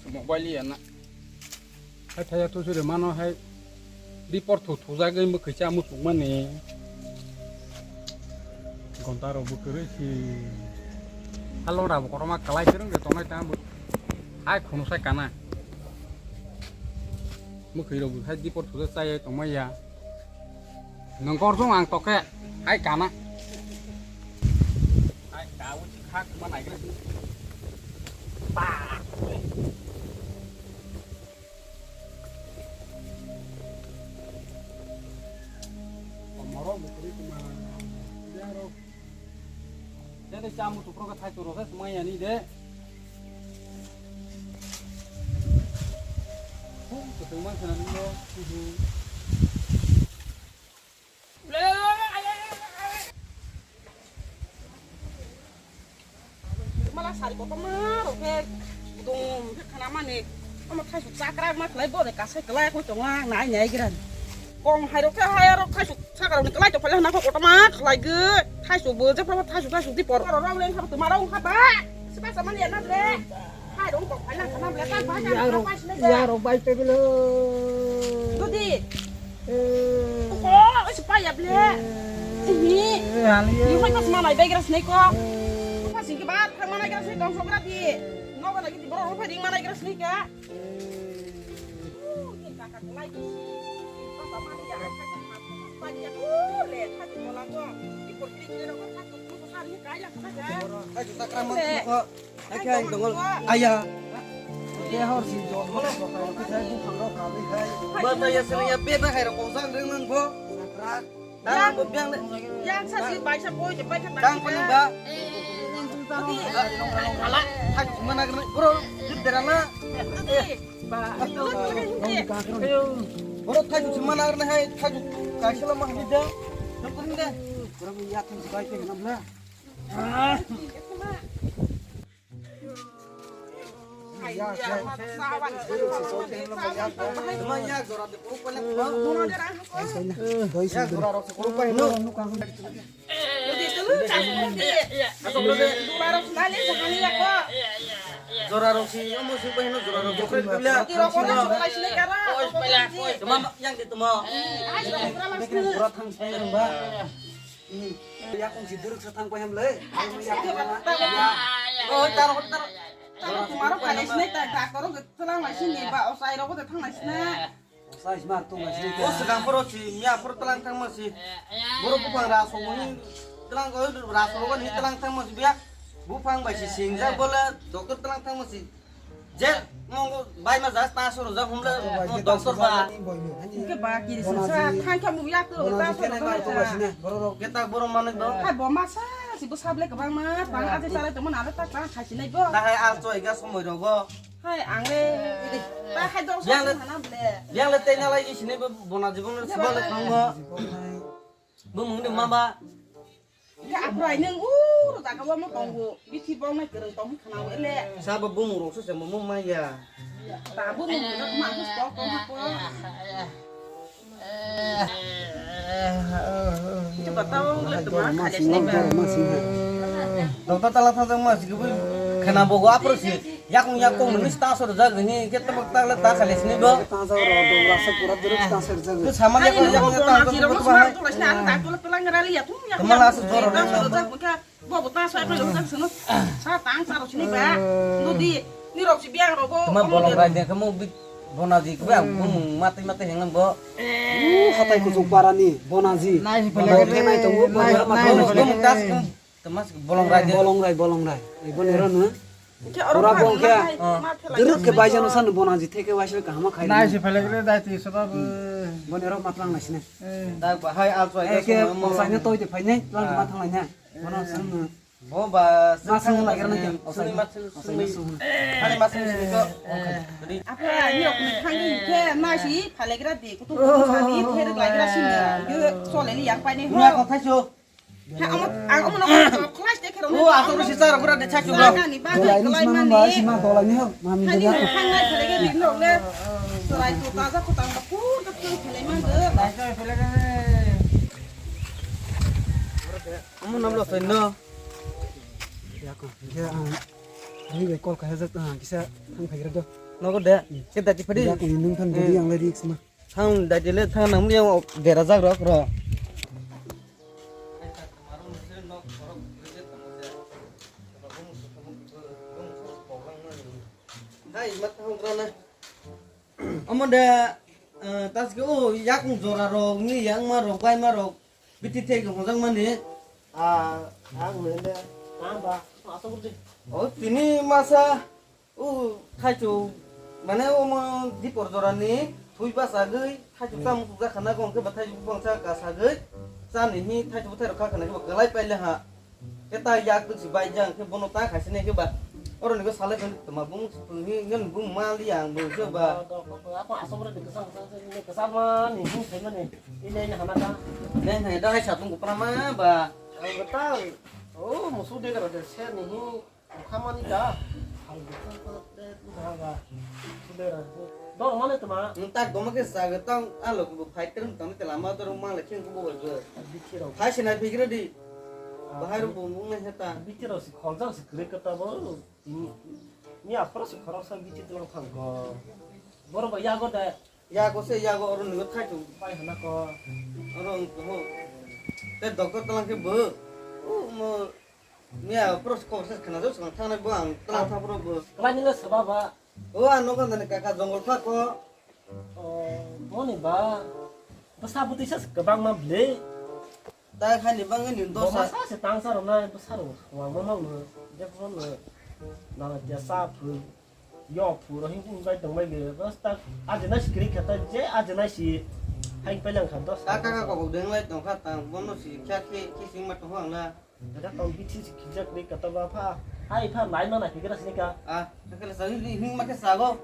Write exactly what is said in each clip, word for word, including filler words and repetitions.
Mobile ya na. Hai thaya tu sure mano hai. Di por thu thu jagwi mukhi cha muchung mani. Gonta rok bo kwrwi si. Halo rabo koroma kalai kwrwng de tongnai ta bo. Hai khunu sai kana. Mukhi rok bo hai di por thu cha ya tongmai ya. Nongkor jong ang toke hai kana. Hai kau si khak ma nai. Ba. Komoro mukri kuma. Yaro. Jadi chamu tu proga thai tu roga semua ya ni de. Hu, ketemuan sana ni lo. Mala sari kotorma rok khe dum khe khana mani. Omo thaisu chakra ma khlai bo de kasai klai kho tonga nai nai gira. Kong hai rok khe hai rok thaisu chakra ni klai to phalai hana kho kotorma khlai ge. Thaisu bo je pha thaisu thaisu di por. Ro ro le kha tuma rong kha ba. Sipa sa mani na le. Hai rong kok phai lang khana bla ta ba ta Yarok, ba sinai ba. Yarok bai tebilo. Dudi. Eh. Ko, oi sipa ya ble. Eh. Ihi. Eh, hali. Ni hoi pas manai bai gra sinai ko. Eh. Ko pas sing ke ba thang manai gra sinai dong sokra di. No ba lagi di boro phai ding manai gra sinai ka. Eh. Uh, ni kaka kelai di. Papa mani ya ai kaka ma. Pa ya ko le kaka bola ko. Di por kiri kiri ro kaka ko sari kai ya kaka. Kai juta kram ko. Hai khe ang tongo. Aya. Khe hor si jol mo ko khai ko sai buphang rok kali khai. Ba ta ya sini ya be ta khai rok kong sang reng nang bo. Sakra. Ta nang bo biang le. Yang sa si bai sa koi je bai kha ta. Tang pa nang ba. Ala. Hai mana kena bro. Jut dera na. Ba. Bro thai jut mana kena hai thai jut kai sala ma ni da. Jom kun de. Bro ya thang bai ke nam la. Jora rok si omo si bahino jora rok jokre kula. Tama yang di tama. Bekre pura thang sai rong ba. Hmm. Ya kong si duruk sa thang ko hem le. Oh, tar, tar. Taro tumaro khalai sinai ta doctor rok tlang lai sini ba osai rok de thang lai sinai. Osai smart tong lai sini. O segang poro si mia poro tlang thang ma si. Boro bupang ra so mo hin tlang ko ra so ro ni tlang thang ma si biya. Bupang bai si singjak bole doctor tlang thang ma si. Je, mo bai ma jas ta soro ja humle mo doctor ba. Ke ba kiri sa sa thang kha mu ya ko ta soro ja. Ke ta boro mane do. Hai bo ma sa si bo sable ka bang ma bang ate sare to mo na ta ta khai sinai bo. Ta hai al choi ga somoi rogo. Hai ang le ta hai dong sa na ble. Yang le te na lai sinai bo bona jibon le sibale thang bo. Bo mung de ma ba. Ga aprai nung uro jaga bo mo tongo. Bithi bo mai kereng tong khana we le. Sabo bumung rok se mo mo maya. Ta bumung rok ma hus to ko ko. Itu batao le to ma khale sini ba. Dokta tala thang ma sigi bu khana bo go apro si. Yakung yakung nungni sta sor jak ni ke tebak tak le ta khale sini bo. Ta ja ro do la se pura duruk sta sor jak. Tu sama yakung yakung ta sor jak. Kemala asuk jor. Bo bo ta sa pe lo jak sunu. Sa tang sa ro sini ba. Nudi ni rok si biang ro bo. Kema bolong rai de kemo bi bonaji ko ba mung mate mate henglang bo. Uh, hatai kuchuk parani bonaji. Nai si pele. Bo ke nai tongo bo nai, nai, nai, nai. Bo mung das. Temas bolong rai de. Bolong rai, bolong rai. Ibo nero no. Pura bong khe. Diruk khe bai jano san bonaji theke waise kaham khai. Nai si pele kre dai ti soda. Bo nero matlang nai sine. Dai ba hai al choi. Eh, ke mo sai ne toi te phai ne, lang matlang nai ne. Bono san no. Bo ba. Masung lai kre ne. Suni masung suni. Hai masung suni ko. Apa ni ok ni khangi ke nai si pele kre de kutu kutu sani ther lai kre sine. Yo chole ni yang pai ne ho. Nya ko thai so. Ha, amo, ang amo no khlai te khero. O, ato ro sisa ro pura de chak chuk lo. Ni ba dolai ni sima ba, sima dolai ni ho. Mami de ya. Thang nai thele ge rin lo le. Sorai tu ta ja ko tang ba pur ka pur thele mang de. Amo nam lo sen no. Ya ko. Ya, ang. Ni be kol ka hajat ang kisa thang phai ro. Nogo de, ke dati phadi. Ya, kung nung than jadi yang le risk ma. Thang dati le thang nang yang dera jak rok ro. Hai, mat thang rana. Omo de, eh, tas ke o yakung jora rok ni yang ma rok bai ma rok. Biti thek hojak mani. Ah, ang mende. Ang ba, asok di. O tini masa, o thaichu, mane omo dipor jora ni thui ba sagwi, thaichu cham suja khana gong ke ba thaichu bangsa ka sagwi, chani hi thaichu thai rok kha khana ke ba kalai paile ha. Khe ta yak twk si bai jang khe bono ta khai sini khe ba. Oro ni ko salai khe tama bung si pung hi ngan bung ma li ang bung khe ba. Ako asok re kesa kesa ni bung sai mani. Ini ini hana ta. Neng hai da hai sa tung ko pra ma ba. Ang ta. Oh, musu de kara de se ni hi. Khamani da. Hal de ta ta de tu ha ga. Dor mane tama. Nta goma ke saga tang alo ko fighter tang te lama dor ma le kheng ko bo. Bichiro. Hai sina bigre di. Bahai ro bo mung na heta. Bichiro si khonjak si kre kata bo. Ni aphra si khorok sa bichi tlang thang ko. Bor ba yago da. Yago se yago oro ni thai tu. Pai hana ko. Oro ko. Te doctor tlang ke bo. O mo. Miya pros ko se khana jo sang thana bo ang tang tha pro bo. Kala ni le saba ba. O ano kan dani kaka jongol pha ko. O boni ba. Basa buti sa kwbang ma ble. Ta khani bang ni Bo dosa. Masa se tang sa rona basa ro. Wa mo no no. Je ko no. Na dia sa phu. Yo phu ro hin hin bai tong bai le. Bas ta ajena si kri khata je ajena si. Hai pai lang kha dosa. Ta kaka ko deng lai tong kha tang bono si kya khe khe sing ma tong ang la. Daga tong bithi si khijak ni kata ba pha. Hai pha nai ma nai phigra sini ka. Ah, kaka le sa hi hi ma khe sa go.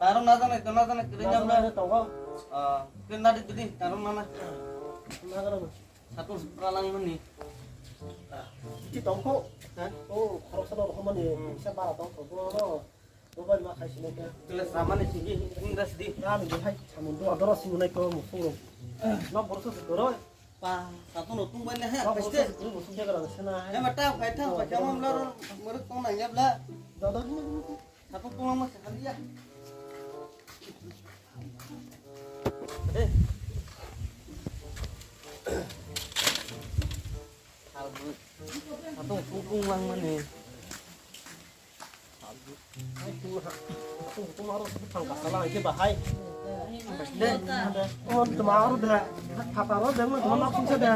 Taro na jana to na jana kre nyam na. Tongo. Ah, kre na di di taro na na. Na ga na. Satu pralang mani. Bithi tong kho. Ha? O khorok sa no rokho mani. Hmm. Sa bara tong kho no. Bo bai ma khai sini ka. Kle sa mani sigi hing das di. Na ni hai samun do adoro simu nai ko mu phuru. No borso se koro. Pa, satu no tung bai na ha, Ba, peste. Ba, ba, ba, ba, ba, ba, ba, ba. Ema tang, pai tang, pai tang, mla ro, muruk tong nang yab la. Da, da, da, da, da. Satu tong ma se khali ya. Eh. Hal bu. Satu tung tung lang mani. Hai, tu, tu, tu, tu, aro, tu, thang, kasala, ke, bahai. De, oh, tu, aro, de, papa, aro, de, tu, ma, kunsa, de.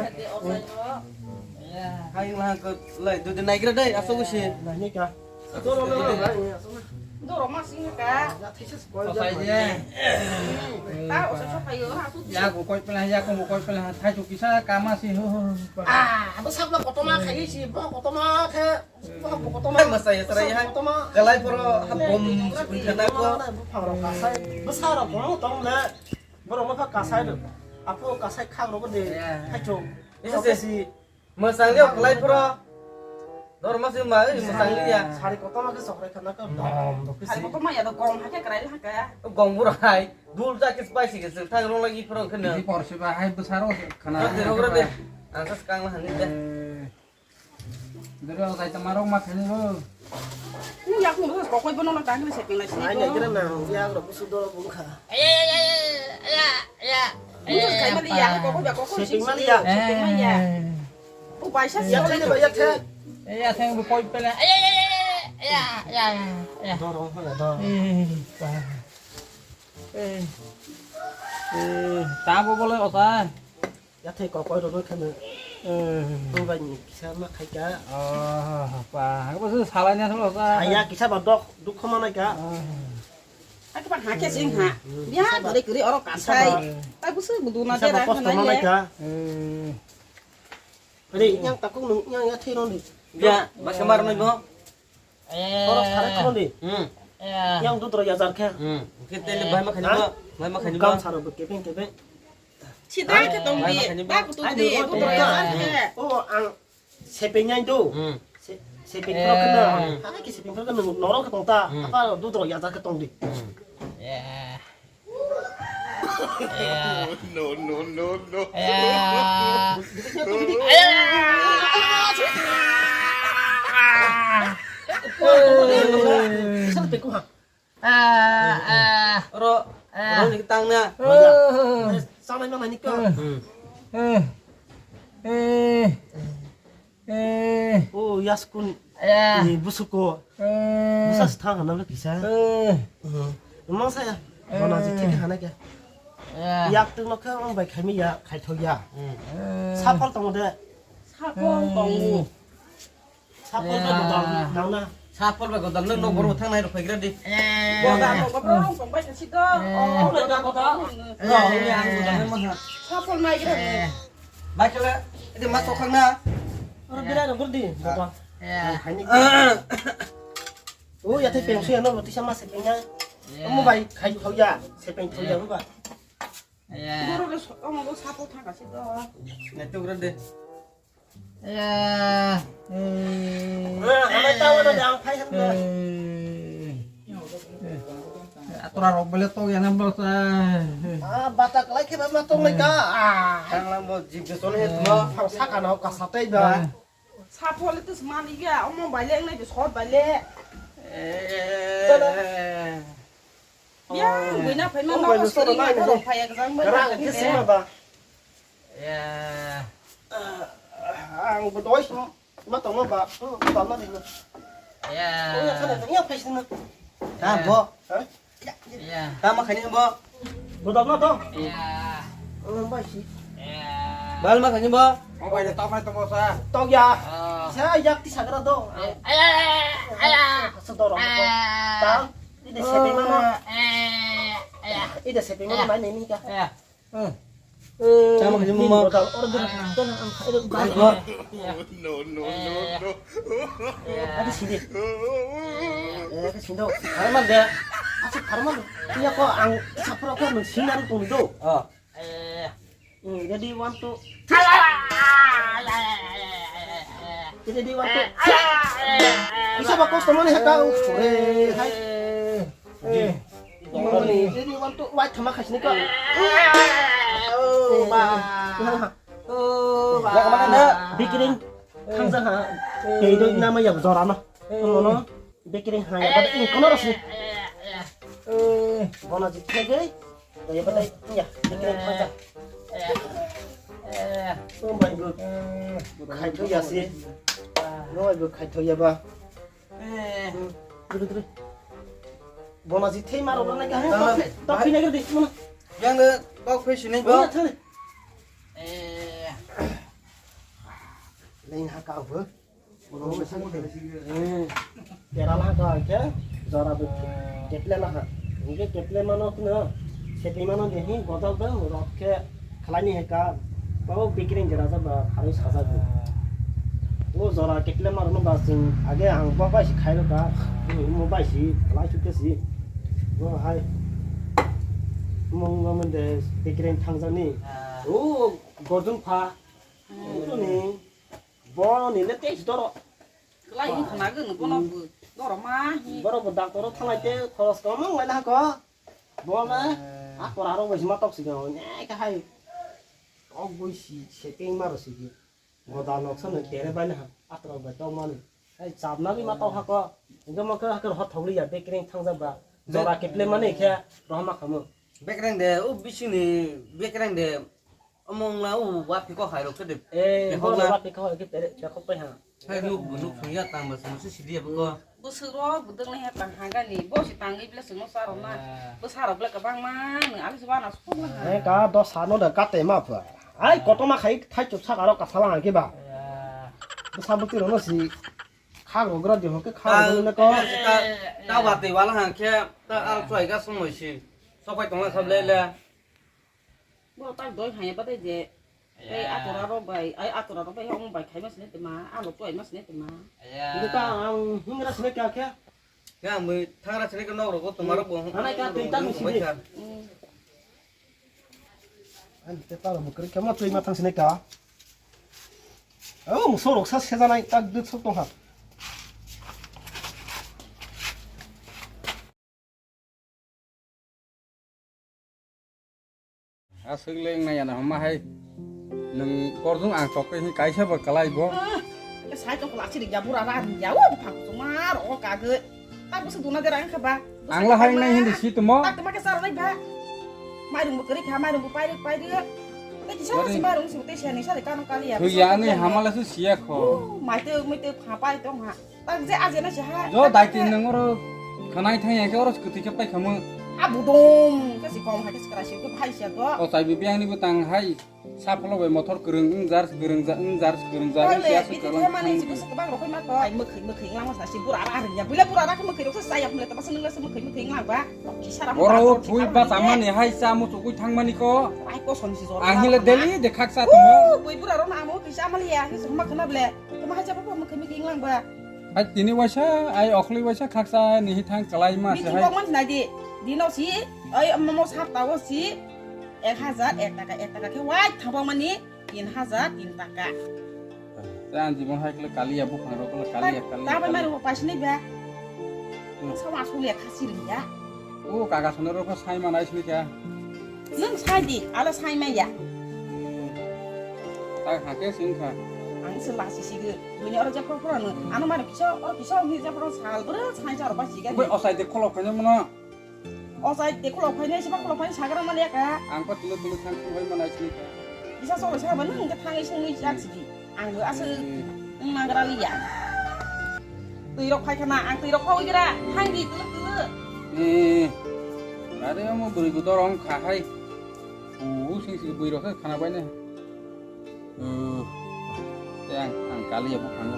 Hai, lah, ke, lai, tu, de, naik, de, asal, usi. Nah, ini, kah? Tu, ro, ro, ro, ro, ro. Doro, mas, ini, kah? Kosai, de. Tahu, saya, saya, ayo, aku, Ya, ko koi pela, ya, ko koi pela, thai tu, kisa, kama, si, hu, hu, hu. Ah, apa, sabla, kotoma, khai, si, bro, kotoma, khe. Masai ya, sarai hai. Kalai poro hap bom sukun khana ko. Bwsarok kono tong le. Borok no kha kasai do. Apo kasai khak rogo de. Haicho. Ese si. Masang le kalai poro. Dor mas ma, masang le ya. Sari koto ma ke sokrai khana ko. Sari koto ma ya do gong ha ke krai ha ke. Gong bura hai. Dul ja ke spicy ke thang rong lagi poro khana. Di porsi ba hai bwsaro khana. Rong de. Ang kas kang la hani de. Dere o jai tama rok ma khani bo. Ni yak mo kokoi bono na tang ni seping lai sini. Ai na kira na ya ro busu do bung kha. Aya, aya, aya, aya, aya. Ni khai mali ya kokoi ba kokoi. Seping mali ya. Seping mali ya. O bai sa ya thani ba ya the. Ya thang bo koi pela. Aya, aya, aya, aya. Do ro ho ya do. Eh, pa. Eh. Eh, ta bo bole o ta. Yathai kokoi rw rw kheno. Tongbai ni kisa ma khai ka. Ah, pa, ha, bo se salai na thalo sa. Aya kisa ba dok, duk khoma nai ka. Aku pan hake sing ha. Ya, dore kuri oro kasai. Ta busu budu na dera kosto ma nai ka. Re, yang takung nung, yang yathai ron di. Ya, ba samar nai bo. Oro sare khoro di. Hmm. Yang dudro yajar khe. Hmm. Kete le bai ma khani bo, bai ma khani bo. Gam saro bo kepeng kepeng. Sidang khe tong di. Ba kutu di. Dudro yajar khe. O ang sepeng nai do. Hmm. Sepeng khoro khe na. Ha ke sepeng khoro khe nung norok khe tong ta. Apa dudro yajar khe tong di. Hmm. No, no, no, no. Sal peku ha. Ah, Eh. Ni busuko. Eh. Busa se thang hana kisa. Eh. Hmm. Mong saya. Bona ji thik hana kya. Eh. Yak tung no kha ong bai khaimi ya, khai thok ya. Hmm. Eh. Sapal tong de. Sapal tong. Sapal bai godal nang na. Sapal bai godal nang no boro thang nai ro phai gra di. Eh. Bo da no godal tong bai si do. Eh. Oh, godal godal. Eh. Sapal nai gra. Eh. Bai khala, ede ma tokhang na. Oro birai rok di. Godal. Eh. Hai ni. Oh, ya te pengsu ya no roti sama sepeng ya. Eh. Omo bai khai thok ya, sepeng thok ya ba. Eh. Boro le so, omo bo sapal thang si do. Ne tu gra de. Ya. Eh. Eh, hamai tawa na dang phai han na. Eh. Atura rok bele to yana bos. Ah, bata kalai khe ba ma tong lai ka. Ah. Tang lang bo jib de son he tuma. Phang saka na ka satai ba. Sapol itu semani ya, omo bale ngai de sot bale. Eh. Ya, buina phai ma no sori ma ko phai ek jang ba. Rang ke sima ba. Ya. Ang bo doi sima. Ma tongma ba, hmm, tongma di no. Ya. Oh, ya, sana, ya, phai sini. Ta bo. Ha? Ya. Ta ma khani bo. Bo tongma to. Ya. Oh, ba si. Ya. Bal ma khani bo. Oh, bai, ta ma tongma sa. Tong ya. Ah. Sa yak ti sagra do. Aya, aya, aya. Sa do ro. Ta. Ide sepi mana? Eh, aya. Ide sepi mana mai ni ka. Ya. Tama kajima ma. Order, order, ang kaido. No, no, no, no. Ada sini. Eh, ke sini. Harman dia. Asik harman. Iya ko ang sapro ko men sinar ko do. Oh. Hmm, jadi one two. Jadi one two. Bisa ba customer ni haka. Eh, hai. Eh. Ini, ini one two, wait, sama kasih ni kok. Oh, ba. Oh, ba. Ya, kemana, Nda? Bikiring. Thangsa ha. Tei doi nama ya jora no. Mono. Bikiring ha ya, pada ingkono rasi. Eh. Bona jit khe gei. Ya, pada ya, bikiring thangsa. Oh, bai bo. Khai thok ya si. No, bai bo khai thok ya ba. Eh. Dulu, dulu. Bona ji thei maro na ka. Tama. Tok phi na gidi mana. Yang de tok phi sini bo. Bona thale. Eh. Lain ha ka bo. Bona bo sini. Eh. Kera la ka ke. Jora bo. Keple la ha. Inge keple mano kna. Sepi mano de hin godal da rok ke. Khlaini hai ka, tabo bikiring jera jaba pharwi sajago. O jora ketle marno ba chwng age ang bo bai si khairo ka, mo bai si khlai sukhe si. Bo hai mung mung de bikiring thangjani. O gojung pha. Ni bo ni le tei doro. Khlai hin khna gwn bono bo doro ma hi. Boro bo doctor thanglai te khoros kom wng lai na ko. Bo na, eh, a kora rok bai si ma tok si khe, ne khe hai. Tok bui si, setting maro si khe. Goda nok sa no tere bai na ha, a tok bai tok mani. Hai chap na bi ma tok ha ko. Inga ma khe ha khe hot thok li ya, bekreng thang jak ba. Jora keple mani khe, rohma khamu. Bekreng de, o bising ni bekreng de, Omo wngla o wa phiko hai rok khe de. Eh, phiko bo na. Wa phiko hai khe pere, phiko pai ha. Hai nuk, nuk thung ya tang ba sung se sidi ya bo. Bwswk rok bwdwk nai ha tang ha gani. Bo se tangwi bla sung no sa rok na. Ah. Bwsa rok bla kwbang ma nung ali se wana suk na ha. Eh, ka dos sa no da ka te ma pha. Ai, koto ma khai thai chup sa ka rok ka sala ha khe ba. Ah. Bwsa bwtwi rok no si. Khak rok gra di ho khe khak rok no ko. Ta, ta, ta wa te wala ha khe ta al choi ga sung noi si. Sok pai tong la kha ble le. Bo tak doi hai ba dei je. Ai atora rok bai, ai atora rok bai hong bai khai ma sini tema, alo toi ma sini tema. Aya. Ini ta ang hingra sini kya kya? Ya, mui thangra sini ke nok rok, tomar rok bo. Ana ka tei ta misi de. Ani te ta rok mukri kya ma tui ma thang sini ka. Oh, muso rok sa sejanai tak dut sok tong ha. Aswk le wngna yana hwnma hai. Nwng korjwng ang chokpe hwn kaisa bo kwlai bo. Ah, ke sai chokla chiri ya bura ra ya o buphang chuma ro kagwi. Tak bwswk duna de rang kha ba. Ang la hai nai hindi si tumo. Tak tuma ke sar nai ba. Mairung bo kwrwi kha, mairung bo pairwi pairwi. Tei Sara si marung si tei sani sari kano kali ya. Thwi ya ani hamala su siya kho. Mai te mai te pha pai tong ha. Tang je aje na si ha. Jo dai tin nang oro khanai thang ya khe oro kwtwi khe pai khamu. Abu dong ka si kong ha ke skra si ke phai sia do. O sai bi biang ni bu tang hai. Sa polo bai motor kwrwng wng jar kwrwng ja wng jar kwrwng ja wng Ole, siya su bidi kwrwng. Thai mani si busu kwbang rokoi ma to. Ai mwkhwi mwkhwi wnglang ma sa si bura ra ring ya. Bwle bura ra khe mwkhwi rok sa ya bwle ta basa nung la se mwkhwi mwkhwi wnglang ba. Ki sara mo Oro bura o thui rok ba ki tamani hai sa mo chukui thang mani ko. Ai ko son si jor. Ang hile daily de khak sa tongmo. Bui bura rok na amo kisa amali ya. Ni suma khna ble. Tuma hai jabo ko mwkhwi mwkhwi wnglang ba. Hai tini waisa ai okhli waisa khaksa ni hi thang kalai ma se Meeting hai. Kok man nai di. Dino si ai mo sap tawo si. Ek hajar ek taka ek taka khe wai thabang mani tin hajar tin taka. Te ang jibon hai kle kaliya buphang rok kle kaliya kaliya. Ta bai mari bo paisni ba. Hmm. Sama sulia khasi ringya. O kaga sone rok sai manai sini kya. Nung sai di, ala sai maya. Hmm. Ta hake sing kha. Ang se lasi sige. Bini oro japro pro no. Hmm. Ano mari kiso, oro kiso ni japro sal bro sai jar ba sige. Bai osai de kholok kanya mano. O jai te khulok phainai, seba khulok phainai sagra maliya ka. Ang pa tulo tulo thang thang bai manai sini ka. Isa solo saba nung ke thangai sung nui jak sidi. Ang bo asal Hmm. nung nagra liya. Tui rok phai khana, ang tui rok phau gira. Thang di tulo tulo. Eh. Are mo bwrwi bu dorong kha hai. Bu sing sing bwrwi rok khe khana bai ne. Eh. Te ang, ang kaliya bu phango.